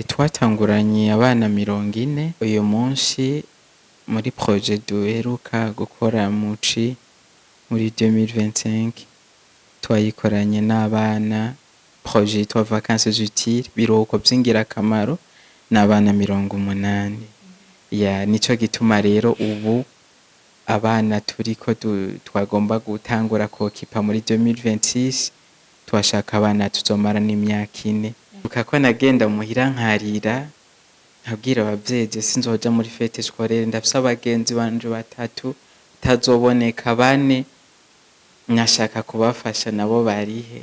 Twatanguranye abana 40. Uyu munsi muri projet duheruka gukora muci muri 2025, twayikoranye n'abana, projet yitwa "Vacances utiles", biruhuko vy'ingirakamaro, n'abana 80. Ya, nico gituma rero ubu abana turiko twagomba gutangura k'occupa muri 2026, twashaka abana tuzomara n'imyaka 4. Ko nagenda muhira nkarira, nkabwira abavyeyi: "Je sinzoja muri fête scolaire, ndafise abagenzi banje batatu tazoboneka, bane, nkashaka kubafasha nabo barihe."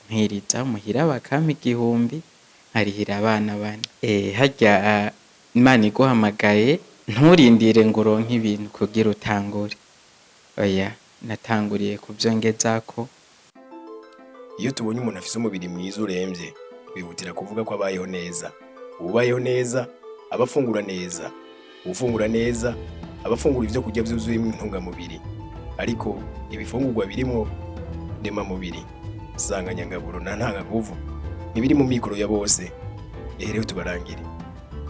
Nkiriza muhira bakampa 1000, nkarihira abana bane. Harya Imana iguhamagaye, nturindire ngo uronke ibintu kugira utangure. Oya, natanguriye kuvyo ngezako. Iyo tubonye umuntu afise umubiri mwiza uremvye, twihutira kuvuga ko abayeho neza. Uwubayeho neza aba afungura neza. Uwufungura neza aba afungura ivyo kurya vyuzuyemwo intungamubiri. Ariko ibifungurwa birimwo ndemamubiri, nsanganyangaburo na ntanganguvu ntibiri mu mikoro ya bose. Ehe rero tubarangire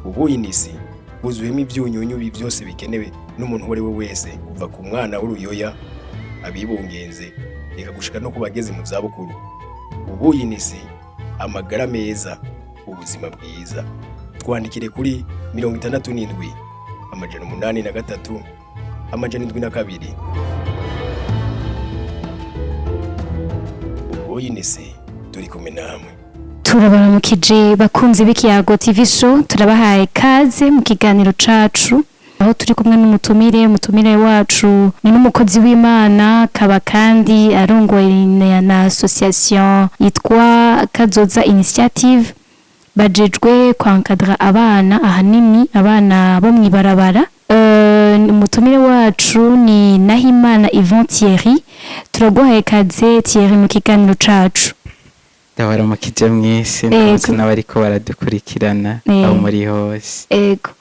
ubuyinisi bwuzuyemwo ivyunyunyu vyose bikenewe n'umuntu uwo ari we wese, kuva ku mwana w'uruyoya, abibungenze, eka gushika no ku bageze mu zabukuru. Ubuyinisi, amagara meza, ubuzima bwiza. Twandikire kuri 67 803 702. Ubuyinisi, turi kumwe namwe. Turabaramukije bakunzi b'Ikiyago TV Show, turabahaye kaze mu kiganiro cacu, aho turi kumwe n'umutumire. Umutumire wacu ni n'umukozi w'Imana, akaba kandi arongoye na association yitwa Kazoza Initiative, bajejwe kw'encadra abana, ahanini abana bo mw'ibarabara. Umutumire wacu ni Nahimana Yvon Thierry. Turaguhaye kaze Thierry mu kiganiro cacu. Ndabaramukije mwese, ndabona n'abariko baradukurikirana aho muri hose. Ego,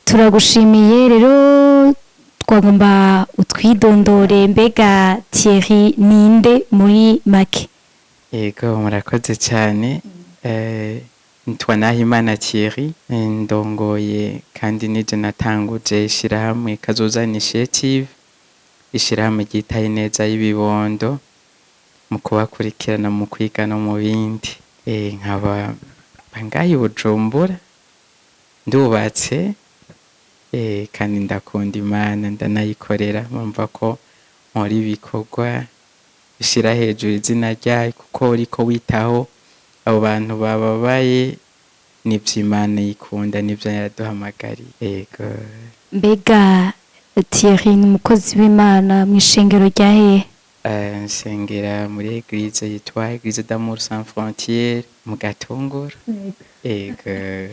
turagushimiye. Rero twagomba utwidondore. Mbega Thierry ninde muri make? Ego, murakoze cyane. Nitwa Nahimana Thierry, ndongoye kandi nije natanguje ishirahamwe Kazoza Initiative, ishirahamwe ryitaye neza y'ibibondo mu kubakurikirana mu kwiga no mu bindi. Nkaba ngaha i Bujumbura, ndubatse, kandi ndakunda Imana, ndanayikorera. Murumva ko nkora ibikorwa bishira hejuru izina ryayo, kuko uriko witaho abo bantu bababaye, nivyo Imana ikunda, nivyo yaduhamagariye. Ego. Mbega Thierry ni umukozi w'Imana mu ishengero rya hehe? Nsengera muri église yitwa Église d'Amour Sans Frontières mu Gatunguru. Ego.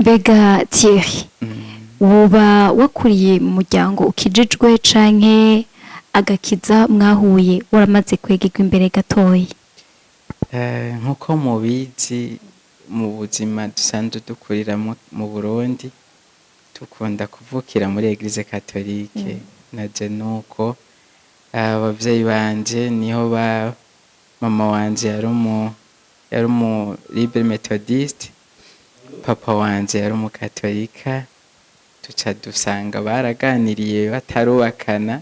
Mbega Thierry, woba wakuriye mu muryango ukijijwe, canke agakiza mwahuye waramaze kwegerwa imbere gatoyi? Nkuko mubizi, mu buzima dusanzwe dukuriramo mu Burundi, dukunda kuvukira muri Église catholique. Naje nuko abavyeyi banje niho ba mama wanje yari umu libre méthodiste, papa wanje yari umukatolika. Tuca dusanga baraganiriye batarubakana,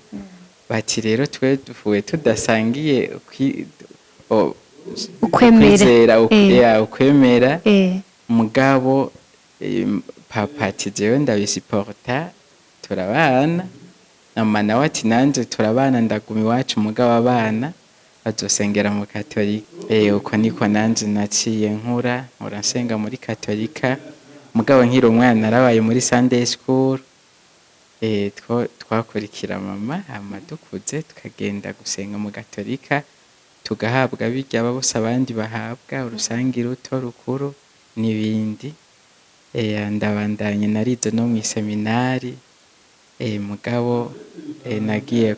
bati: "Rero twe dufuye tudasangiye Ukwemera. ukwizera, ya, ukwemera." Mugabo papa ati: "Jewe ndabisupporta, turabana." Mama nawe ati: "Nanje turabana, ndaguma iwacu, mugabo abana bazosengera mu katolika." Uko niko nanje naciye nkura nsenga muri katolika. Mugabo nkiri umwana narabaye muri Sunday school. Twakurikira mama, hama dukuze tukagenda gusenga mu gatolika, tugahabwa birya bose abandi bahabwa, urusangi ruto, rukuru n'ibindi. Ndabandanye, narize no mw'iseminari. Mugabo nagiye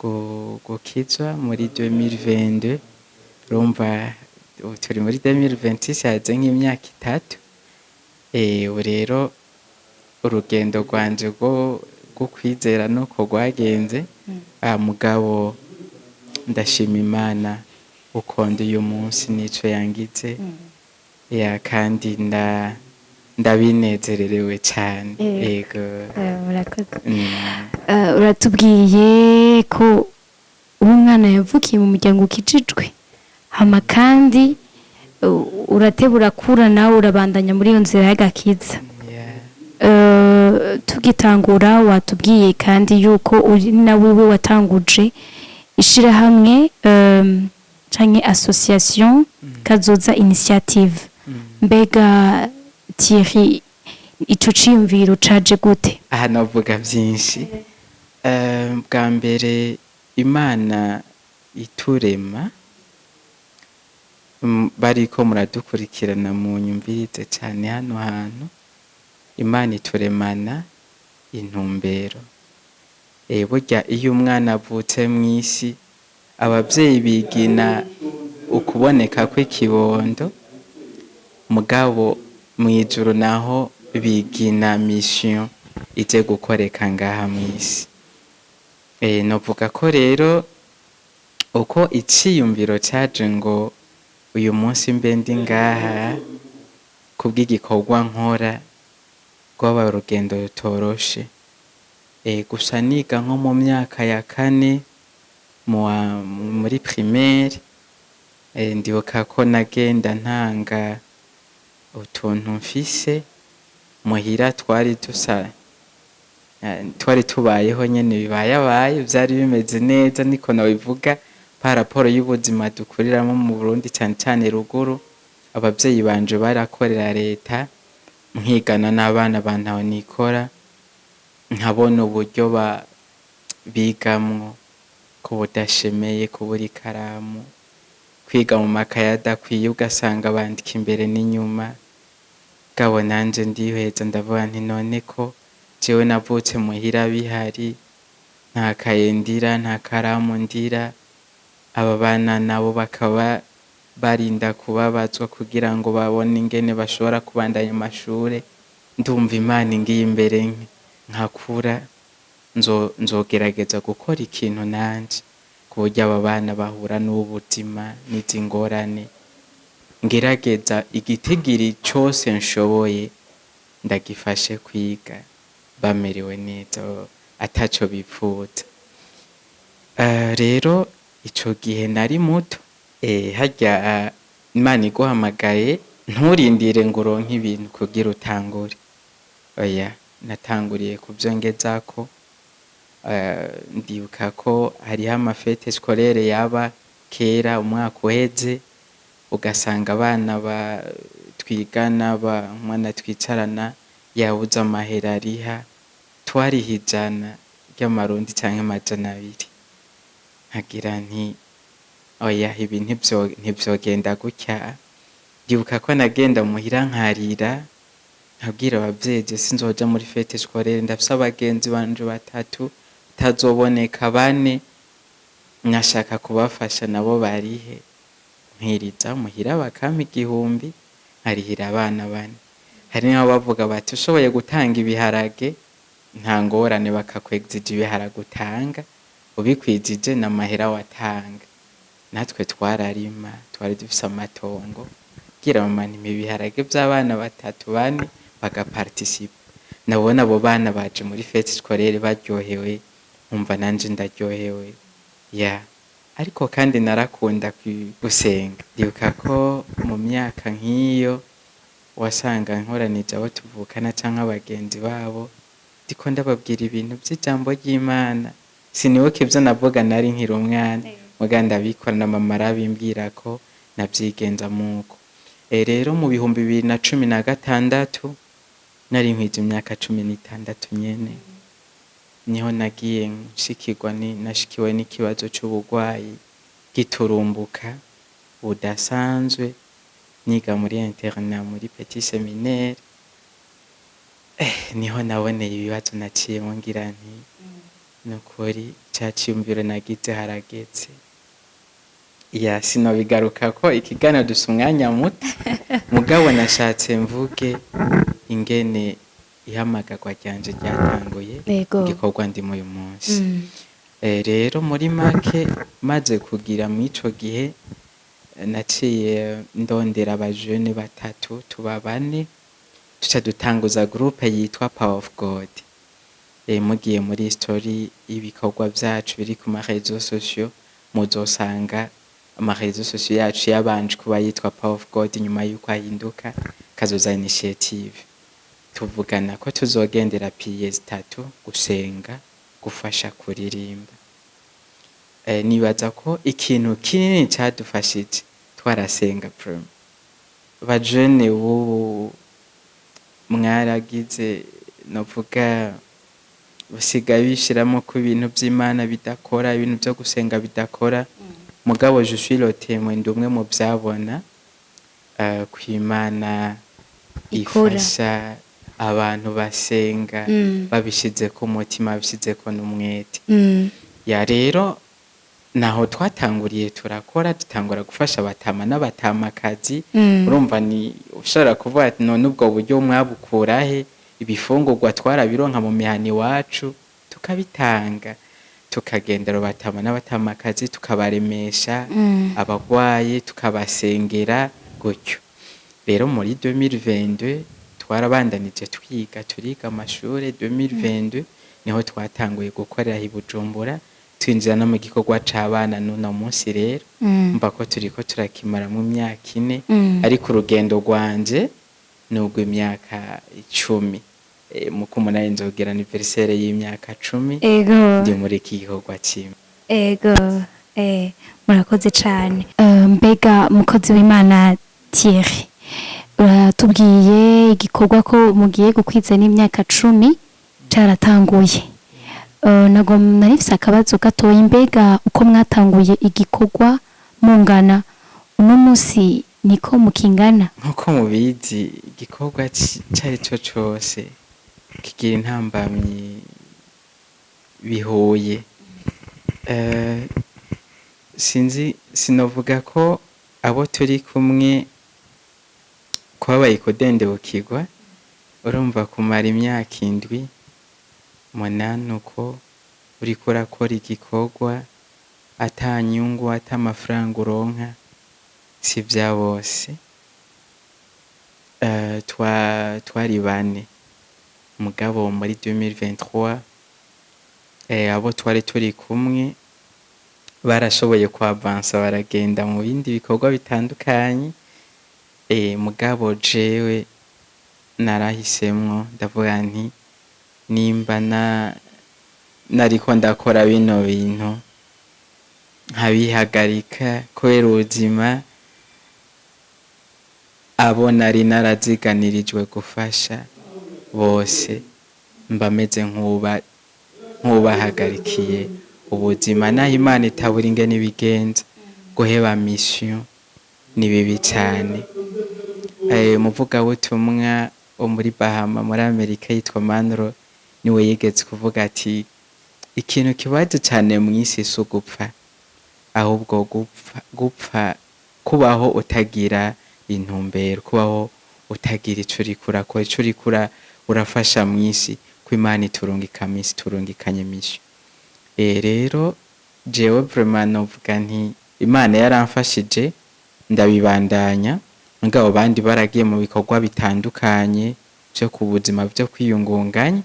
gukizwa muri 2022. Urumva ubu turi muri 2026, haze nk'imyaka 3. Ubu rero urugendo rwanje rwo kwizera nuko rwagenze. Mugabo ndashima Imana uko ndi uyu munsi n'ico yangize. Ya, kandi ndabinezererewe cyane. Yego. Murakoze. Uratubwiye ko uwo mwana yavukiye mu muryango ukijijwe, hama kandi urateba urakura, nawe urabandanya muri iyo nzira y'agakiza. Tugitangura watubwiye kandi yuko uri na wewe watanguje ishirahamwe canke association Kazoza Initiative. Mbega Thierry, ico ciyumviro caje gute? Aha navuga byinshi. Bwa mbere, Imana iturema, bariko muradukurikirana mu nyumvirize cyane hano hantu, Imana ituremana intumbero. Burya iyo umwana avutse mw'isi, abavyeyi bigina ukuboneka kw'ikibondo, mugabo mw'ijuru naho bigina mission ije gukoreka ngaha mw'isi. Novuga ko rero uko iciyumviro caje ngo uyu munsi mbe ndi ngaha kubw'igikorwa nkora, rwaba urugendo rutoroshe. Gusa niga nko mu myaka ya kane muri primaire, ndibuka ko nagenda ntanga utuntu mfise muhira. Twari dusa twari tubayeho nyene bibayabaye, vyari bimeze neza, niko nabivuga par rapport y'ubuzima dukuriramo mu Burundi, cane cane ruguru. Abavyeyi banje barakorera leta, nkigana n'abana ba ntahonikora, nkabona uburyo bigamwo ko budashemeye, kubura ikaramu, kwiga mu makaye adakwiye, ugasanga bandika imbere n'inyuma. Gabo nanje ndihweza, ndavuga nti: "None ko jewe navutse muhira bihari, nta kaye ndira, nta karamu ndira, aba bana nabo bakaba barinda kubabazwa kugira ngo babone ingene bashobora kubandanya amashure, ndumva Imana ingiye imbere nkakura nzogerageza gukora ikintu nanje ku buryo aba bana bahura n'ubuzima n'izi ngorane, ngerageza igitigiri cose nshoboye ndagifashe kwiga bamerewe neza, ataco bipfuza." Rero ico gihe nari muto. Harya Imana iguhamagaye, nturindire ngo uronke ibintu kugira utangure. Oya, natanguriye kuvyo ngezako. Ndibuka ko hariho ama fêtes scolaires yaba kera umwaka uheze, ugasanga abana twigana, umwana twicarana yabuze amahera ariha, twariha 100 ry'amarundi canke 200. Nkagira nti: "Oya, ibi ntivyogenda gutya." Ndibuka ko nagenda muhira nkarira, nkabwira abavyeyi: "Je sinzoja muri fête scolaire, ndafise abagenzi banje batatu batazoboneka, bane, nkashaka kubafasha nabo barihe." Nkiriza muhira bakampa 1000, nkarihira abana bane. Hari n'aho bavuga bati: "Ushoboye gutanga ibiharage nta ngorane," bakakwegzija ibiharage utanga, ubikwijije n'amahera watanga. Natwe twararima, twari dufise amatongo. Bwira mama nti: "Ibiharage vy'abana batatu, bane bagaparticipa." Nabona abo bana baje muri fête scolaire baryohewe, nkumva nanje ndaryohewe. Ya, ariko kandi narakunda gusenga. Ndibuka ko mu myaka nk'iyo wasanga nkoranije abo tuvukana canke abagenzi babo, ndiko ndababwira ibintu vy'ijambo ry'Imana. Sinibuka ivyo navuga, nari nkiri umwana, muga ndabikora na mama arabimbwira ko navyigenza muko. Rero mu 2016, nari nkwije imyaka 16 nyene, niho nagiye nshikirwa nashikiwe n'ikibazo c'uburwayi giturumbuka budasanzwe, niga muri internat muri petit séminaire. Niho naboneye ibibazo naciyemo, ngira nti: "Nukuri ca ciyumviro nagize harageze." Ya, sinobigarukako, ikiganiro dufise umwanya muto, mugabo nashatse mvuge ingene ihamagarwa ryanje ryatanguye, igikorwa ndimo uyu munsi. Rero muri make, maze kugira mw'ico gihe Naciye ndondera abajene batatu, tuba bane, tuca dutanguza groupe yitwa Power of God. Mugiye muri story y'ibikorwa vyacu biri ku ma réseaux sociaux, muzosanga ama réseaux sociaux yacu yabanje kuba yitwa Power of God, nyuma yuko ahinduka Kazoza Initiative. Tuvugana ko tuzogendera piliers zitatu: gusenga, gufasha, kuririmba. Nibaza ko ikintu kinini cadufashije, twarasenga vraiment. Bajene bubu mwaragize, novuga basigaye bishiramo ko ibintu vy'Imana bidakora, ibintu vyo gusenga bidakora. Mugabo je suis le témoin, ndi umwe mu vyabona ko Imana Ikora. ifasha abantu basenga babishizeko umutima, babishizeko n'umwete. Ya, rero naho twatanguriye turakora, dutangura gufasha abatama n'abatamakazi. Urumva ni ushobora kuvuga ati: "None ubwo buryo mwabukura he?" Ibifungurwa twarabironka mu mihana iwacu, tukabitanga, tukagendera abatama n'abatamakazi, tukabaremesha, abagwayi tukabasengera gutyo. Rero muri 2022 twarabandanije twiga, turiga amashure. 2022 niho twatanguye gukorera i Bujumbura, twinjira no mu gikorwa c'abana. N'uno munsi rero mva ko turiko turakimara mu myaka 4, ariko urugendo rwanje ni urw'imyaka 10. Mu kumunani nzogira anniversaire y'imyaka 10 ndi muri iki gikorwa c'Imana. Ego, murakoze cane. Mbega mukozi w'Imana Thierry, uratubwiye igikorwa ko mugiye gukwiza n'imyaka 10 caratanguye. Nago narifise akabazo gatoya: mbega uko mwatanguye igikorwa mungana, uno musi niko mukingana? Nk'uko mubizi, igikorwa icari co cose kigira intambamyi bihuye. Sinzi, sinovuga ko abo turi kumwe kwabaye kudendebukirwa. Urumva, kumara imyaka 7, 8 uko uriko urakora igikorwa ata nyungu, ata mafaranga uronka, si vya bose. Twari bane, mugabo muri 2023 abo twari turi kumwe barashoboye kwavansa, baragenda mu bindi bikorwa bitandukanye. Mugabo jewe narahisemwo, ndavuga nti: "Nimba na nariko ndakora bino bintu nkabihagarika kubera ubuzima, abo nari naraziganirijwe gufasha bose mba meze nk'ubahagarikiye ubuzima." Naho Imana itabura ingene ibigenza, guheba mission ni bibi cane. Umuvugabutumwa wo muri Bahama muri Amerika yitwa Manro niwe yigeze kuvuga ati: "Ikintu kibaje cane mw'isi si ugupfa, ahubwo gupfa kubaho utagira intumbero, kubaho utagira ico uriko urakora, ico uriko urafasha mw'isi." Ko Imana iturungika mw'isi, turungikanye mission. Rero jewe vraiment novuga nti Imana yaramfashije ndabibandanya, mugabo abandi baragiye mu bikorwa bitandukanye vyo ku buzima, vyo kwiyungunganya.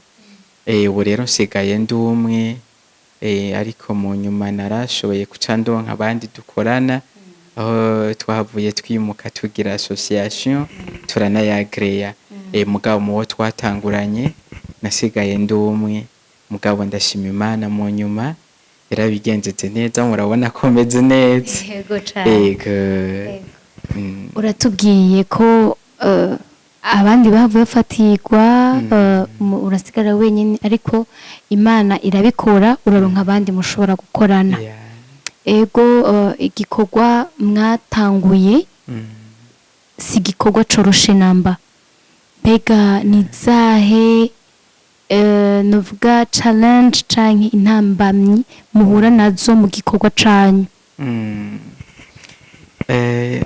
Ubu rero nsigaye ndi umwe, ariko mu nyuma narashoboye guca ndonka abandi dukorana, aho twahavuye twimuka tugira association, turanayagreya. Mugabo muwo twatanguranye nasigaye ndi umwe. Mugabo ndashima Imana, mu nyuma yarabigenjeje neza, murabona ko meze neza. Yego cane. Ego. Uratubwiye ko abandi bavuye bafatirwa, urasigara wenyine, ariko Imana irabikora, uraronka abandi mushobora gukorana. Ego, igikorwa mwatanguye si igikorwa coroshe namba. Mbega ni zahe novuga challenge canke intambamyi muhura nazo mu gikorwa canyu?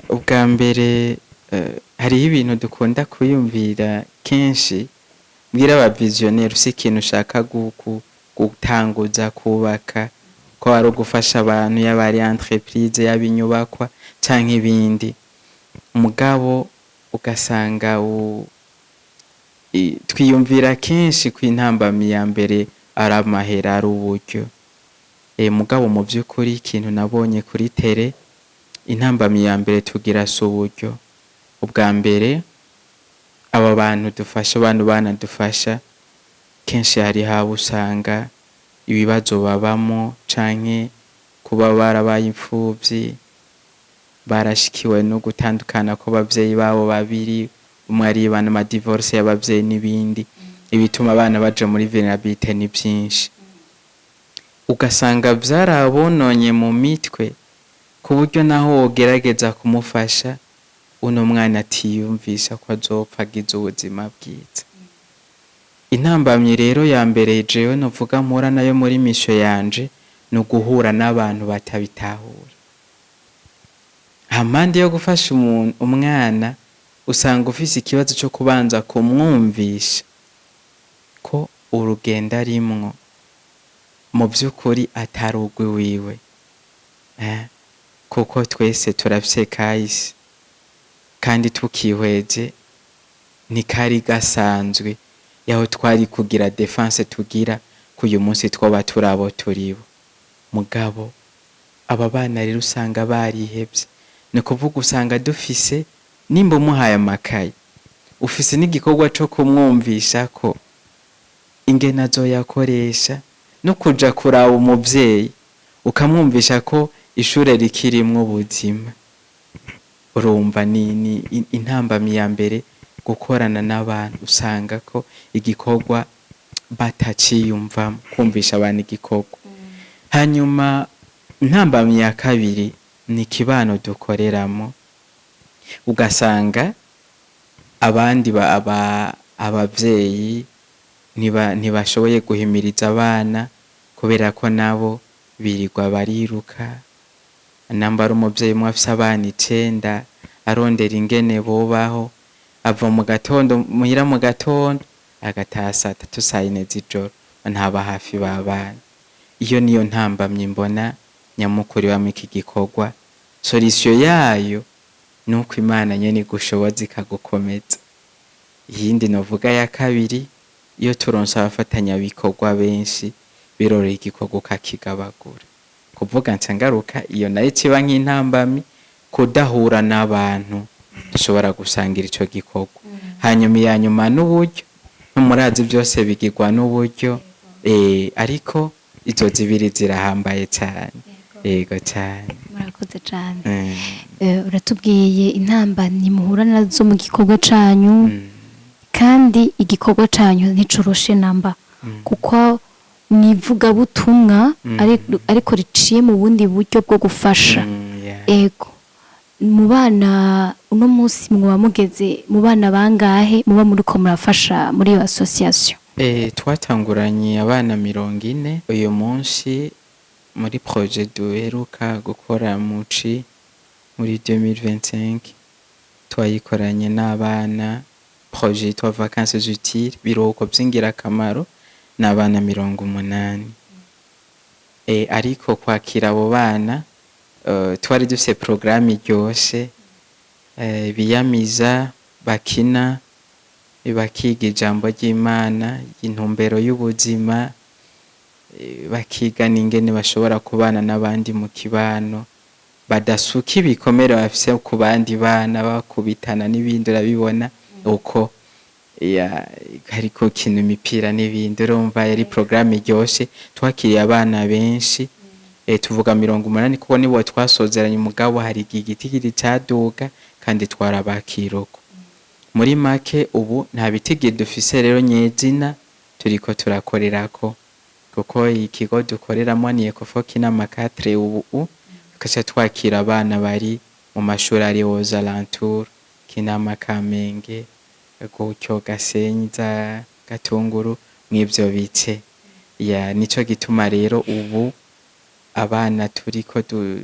Ubwa mbere, hariho ibintu dukunda kwiyumvira kenshi. Mbwira aba visionnaire, ufise ikintu ushaka gutanguza kubaka. Ko ari ugufasha abantu, yaba ari entreprise, yaba inyubakwa canke ibindi. Mugabo ugasanga twiyumvira kenshi ko intambamyi ya mbere ari amahera, ari uburyo. Mugabo mu vy'ukuri ikintu nabonye kuri terrain, intambamyi ya mbere tugira si uburyo. Ubwa mbere, aba bantu dufasha, abantu banadufasha, kenshi hariho abo usanga ibibazo babamo canke kuba barabaye imfuvyi, barashikiwe no gutandukana kw'abavyeyi babo babiri, umwe aribana, ama divorce y'abavyeyi n'ibindi. Ibituma abana baja muri vulnerabilité ni vyinshi. Ugasanga vyarabononye mu mitwe, ku buryo naho wogerageza kumufasha, uno mwana atiyumvisha ko azopfa agize ubuzima bwiza. Intambamyi rero ya mbere jewe novuga mpura nayo muri mission yanje ni uguhura n'abantu batabitahura. Hampande yo gufasha umuntu, umwana, usanga ufise ikibazo co kubanza kumwumvisha ko urugendo arimwo mu vy'ukuri atari urwiwiwe, kuko twese turafise kahise, kandi tukihweje ntikari gasanzwe yaho twari kugira défense tugira ko uyu munsi twoba turi abo turibo. Mugabo aba bana rero usanga barihevye. Ni ukuvuga usanga dufise, nimba umuhaye amakaye, ufise n'igikorwa co kumwumvisha ko ingene azoyakoresha, no kuja kuraba umuvyeyi ukamwumvisha ko ishure rikirimwo ubuzima. Urumva ni intambamyi ya mbere, gukorana n'abantu usanga ko igikorwa bataciyumvamo, kumvisha abantu igikorwa. Hanyuma intambamyi ya kabiri ni ikibano dukoreramo. Ugasanga abandi abavyeyi ntibashoboye guhimiriza abana, kubera ko nabo birirwa bariruka. Namba ari umuvyeyi umwe afise abana 9, arondera ingene bobaho, ava mu gatondo muhira, mu gatondo agataha saa 3, saa 4 z'ijoro, ntaba hafi b'abana. Iyo niyo ntambamyi mbona nyamukuru iba mw'iki gikorwa. Solution yayo nuko Imana nyene igushoboza, ikagukomeza. Iyindi novuga ya kabiri, iyo turonse abafatanyabikorwa benshi, biroroha igikorwa ukakigabagura. Kuvuga nca ngaruka, iyo nayo ikiba nk'intambamyi, kudahura n'abantu dushobora gusangira ico gikorwa. Hanyuma iya nyuma n'uburyo. Murazi byose bigirwa n'uburyo, ariko izo zibiri zirahambaye cyane, yego cyane. Murakoze cyane. Uratubwiye intambamyi muhura nazo mu gikorwa canyu, kandi igikorwa canyu nticoroshe namba, kuko ni ivugabutumwa ariko riciye mu bundi buryo bwo gufasha. Ego, mu bana uno munsi mwoba mugeze mu bana bangahe muba muriko murafasha muri iyo association? Twatanguranye abana 40. Uyu munsi muri projet duheruka gukora muci muri 2025, twayikoranye n'abana, projet yitwa Vacances utiles, biruhuko vy'ingirakamaro, n'abana 80. Ariko kwakira abo bana, twari dufise programme iryoshe, biyamiza, bakina, bakiga ijambo ry'Imana, intumbero y'ubuzima, bakiga n'ingene bashobora kubana n'abandi mu kibano, badasuka ibikomere bafise ku bandi bana, bakubitana n'ibindi. Urabibona uko hariko gukina imipira n'ibindi. Urumva yari programme iryoshe. Twakiriye abana benshi, tuvuga 80 kuko nibo twasozeranye. Umugabo hari igihe igitigiri caduga, kandi twarabakira uko. Muri make, ubu nta bitigiri dufise rero nyezina turiko turakorerako, kuko ikigo dukoreramo ni Ecofo Kinama 4. Ubu tugaca twakira abana bari mu mashuri ari aux alentours, Kinama, Kamenge, gutyo, Gasenyi, za Gatunguru, mw'ivyo bice. Ya, nico gituma rero ubu abana turiko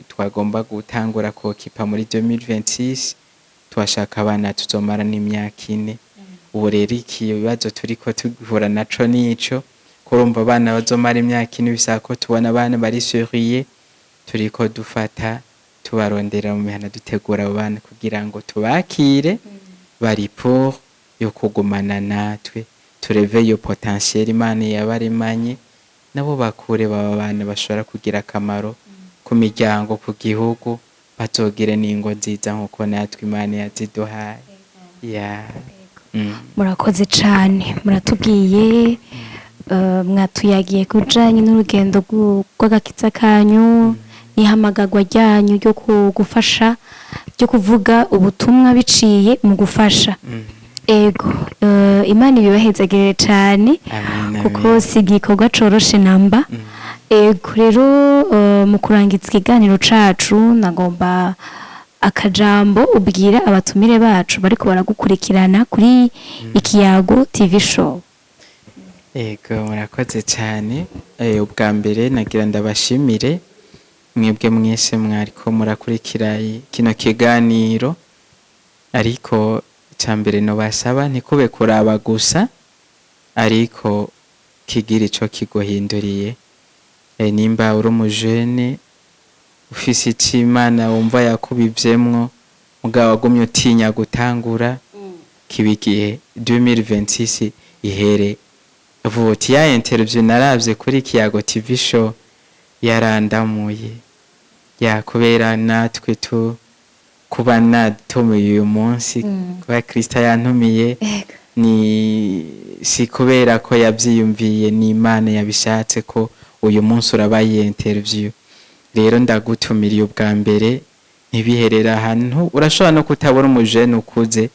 twagomba gutangura kokipa muri 2026, twashaka abana tuzomara n'imyaka 4. Ubu rero ikibazo turiko duhura naco nico. Kurumva abana bazomara imyaka 4, bisaba ko tubona abana bari sérieux. Turiko dufata, tubarondera mu mihana, dutegura abo bana kugira ngo tubakire bari pour yo kugumana natwe, tureve iyo potentiel Imana yabaremanye, nabo bakure baba abana bashobora kugira akamaro ku miryango, ku gihugu, bazogire n'ingo nziza nkuko natwe Imana yaziduhaye ya. Murakoze cane. Muratubwiye, mwatuyagiye ku bijanye n'urugendo rw'agakiza kanyu n'ihamagagwa ryanyu ryo gufasha, ryo kuvuga ubutumwa biciye mu gufasha. Ego, Imana ibibahezagirire cane, Amen, kuko amen. si igikorwa coroshe namba. Ego, rero mu kurangiza ikiganiro cacu, nagomba akajambo ubwira abatumire bacu bariko baragukurikirana kuri Ikiyago TV Show. Ego, murakoze cyane. Ubwa mbere nagira ndabashimire mwebwe mwese mwariko murakurikira kino kiganiro. Ariko icya mbere nobasaba, ntikube kuraba gusa, ariko kigira ico kiguhinduriye. Nimba uri umujene ufise ico Imana wumva yakubivyemwo, mugabo wagumye utinya gutangura, kiba igihe 2026 ihere uvuga uti: "Ya interview naravye kuri Kiyago TV Show yarandamuye." Ya, kubera natwe tu kuba natumiye uyu munsi, kuba Krista yantumiye, ni si kubera ko yavyiyumviye, ni Imana yabishatse ko uyu munsi urabaye interview. Rero ndagutumiriye ubwa mbere, ntibiherera ahantu. Urashobora no kutabona umujene ukuze.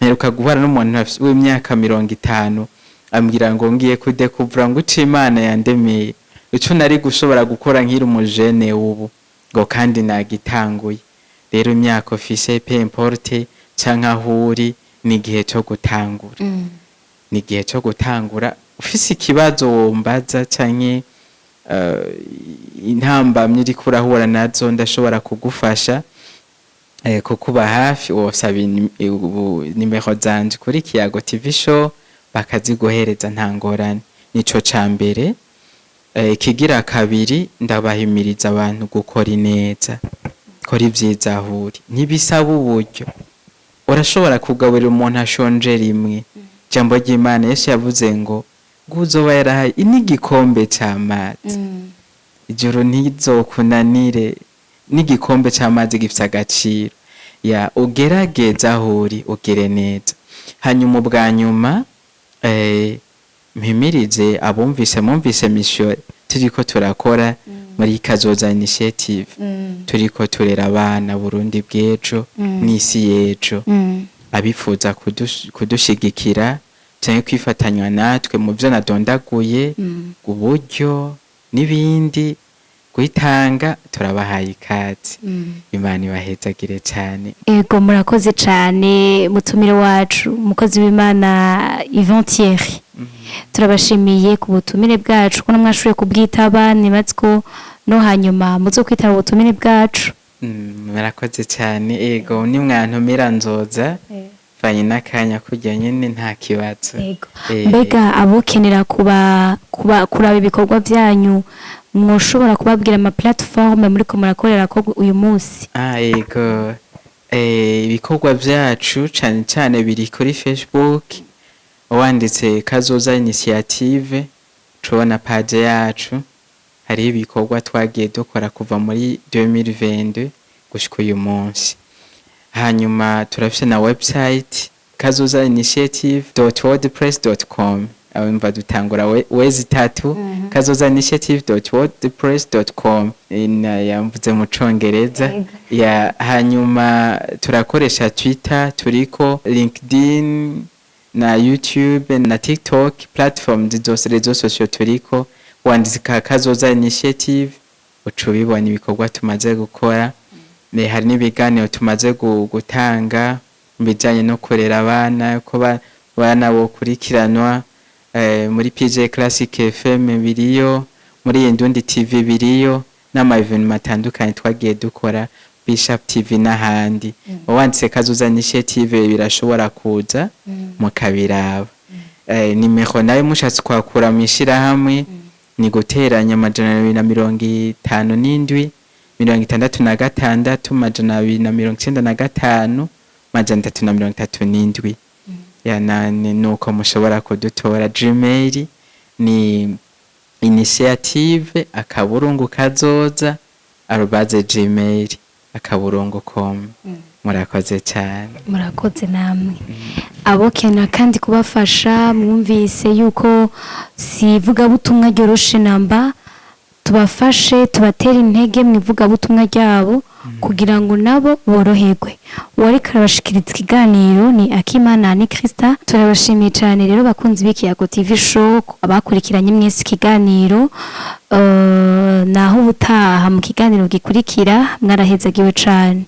Mperuka guhura n'umuntu w'imyaka 50, ambwira ngo ngiye kudekuvura ngo ico Imana yandemeye, ico nari gushobora gukora nkiri umujene ubu, ngo kandi nagitanguye. Rero imyaka ufise, peu importe, canke aho uri, ni igihe co gutangura, ni igihe co gutangura. Ufise ikibazo wombaza canke intambamyi uriko urahura nazo, ndashobora kugufasha, kukuba hafi. Wosaba nimero zanje kuri Kiyago TV Show, bakaziguhereza, nta ngorane. Nico ca mbere. Ikigira kabiri, ndabahimiriza abantu gukora ineza, kora ivyiza aho uri, ntibisaba uburyo. Urashobora kugaburira umuntu ashonje rimwe. Ijambo ry'Imana, Yesu yavuze ngo nguzoba yarahaye n'igikombe c'amazi, ijuru ntizokunanire. N'igikombe c'amazi gifise agaciro. Ya, ugerageza aho uri, ugire neza. Hanyuma ubwa nyuma, mpimirize abumvise, mumvise mission turiko turakora muri Kazoza Initiative. Turiko turera abana Burundi bw'ejo n'isi y'ejo. Abifuza kudushigikira canke kwifatanywa natwe mu vyo nadondaguye, uburyo n'ibindi, kwitanga, turabahaye ikaze. Imana ibahezagire cane. Ego, murakoze cane, mutumire wacu, umukozi w'Imana Yvan Thierry. Turabashimiye ku butumire bwacu, ko mwashoboye kubwitaba. Nibaze ko no hanyuma muzo kwitaba ubutumire bwacu. Murakoze cane. Ego, nimwantumira nzoza, vanye n'akanya kurya nyene, nta kibazo. Ego. Mbega abokenera kuba kuraba ibikorwa byanyu, mwoshobora kubabwira ama plateforme muriko murakorera ko uyu munsi? Ah, ego. Ibikorwa vyacu cane cane biri kuri Facebook. Wanditse Kazoza Initiative, tubona page yacu. Hariho ibikorwa twagiye dukora kuva muri 2022 gushika uyu munsi. Hanyuma turafise na website, kazozainitiative.wordpress.com. Mva dutangura wezi itatu, kazozainitiative.wordpress.com. Yamvuze mu Congereza ya. Hanyuma turakoresha Twitter, turiko LinkedIn na YouTube na TikTok, platform zose, réseaux sociaux turiko. Wandika Kazoza Initiative, uca ubibona ibikorwa tumaze gukora. Hari n'ibiganiro tumaze gutanga mu bijanye no kurera abana, ko abana bokurikiranwa, muri PJ Classic FM biriyo, muri Indundi TV biriyo, n'ama événements atandukanye twagiye dukora, Bishop TV n'ahandi. Wanditse Kazoza Initiative, birashobora kuza mukabiraba. Nimero nayo mushatse kwakura mu ishirahamwe ni guteranya 257 66 295 337. Ya, nuko mushobora kudutora. Gmail ni initiative.kazoza@gmail.com. Murakoze cyane. Murakoze namwe. Abokena kandi kubafasha, mwumvise yuko si ivugabutumwa ryoroshe namba. Tubafashe, tubatere intege mu ivugabutumwa ryabo kugira ngo nabo boroherwe. Uwariko arabashikiriza ikiganiro ni Akimana ni Krista. Turabashimiye cyane rero, bakunzi b'Ikiyago TV Show, abakurikiranye mwese ikiganiro. Naho ubutaha mu kiganiro gikurikira. Mwarahezagiwe cyane.